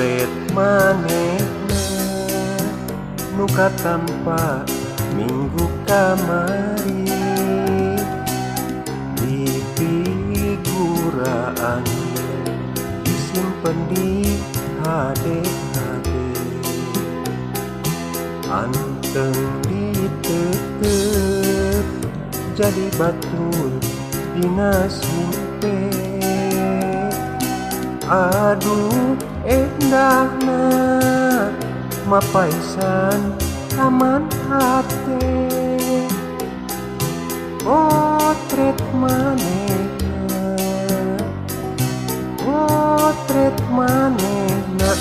Potret manehna nu katampa minggu kamari di figuraan disimpen di hade-hade anteng ditetep jadi batur dina simpe. Aduh endahna mapaisan taman hate. Potret manehna, potret manehna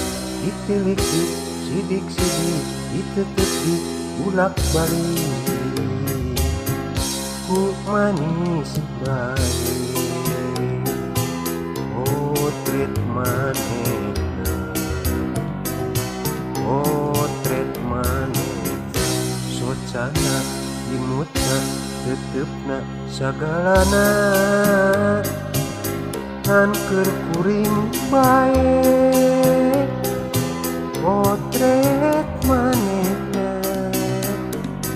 ditilik sidik-sidik ditetep di ulak balik ku manis bae. Potret manehna, potret manehna socana imutna tetepna sagalana ngan keur kuring bae. Potret manehna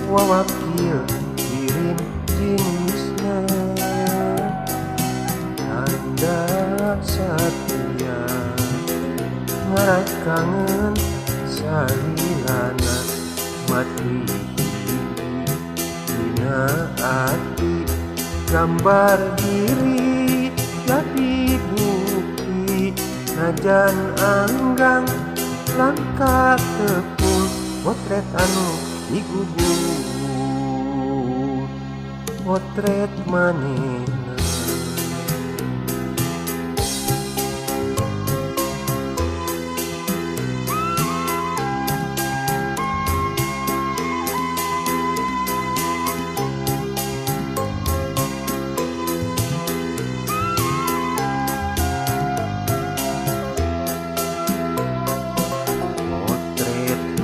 wawakil kirim jenisna tanda satya ngarai kangen salilana mati dina ati gambar diri jadi bukti najan anggang langka tepung potret anu digugur potret manehna.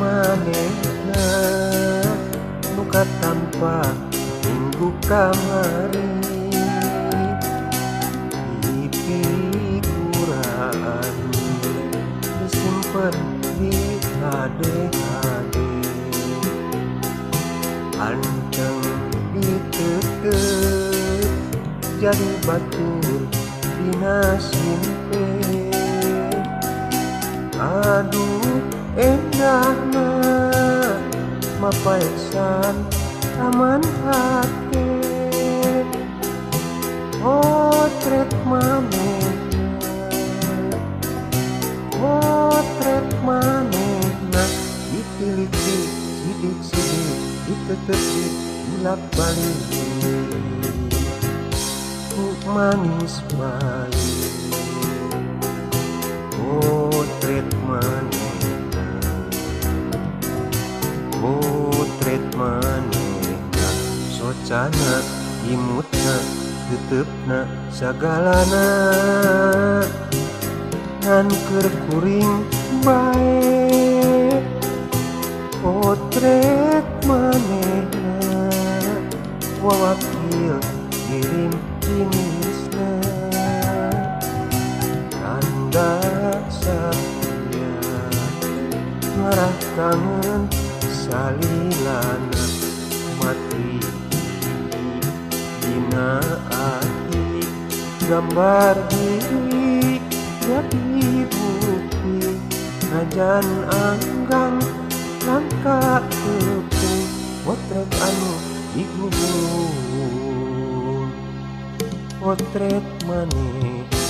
Manehna nu katampa minggu kamari di figuraan disimpen di hade-hade anteng ditetep jadi batur dina simpe. Aduh endahna mapaisan taman hate. Potret manehna, potret manehna ditilik sidik-sidik ditetep di ulak balik ku manis bae. Potret manehna, potret manehna socana imutna tetepna sagalana ngan keur kuring bae. Potret manehna wawakil kirim jenisna tanda satya ngarah kangen salilana mati dina ati gambar diri jadi bukti najan anggang langka tepung potret anu digugur potret manehna.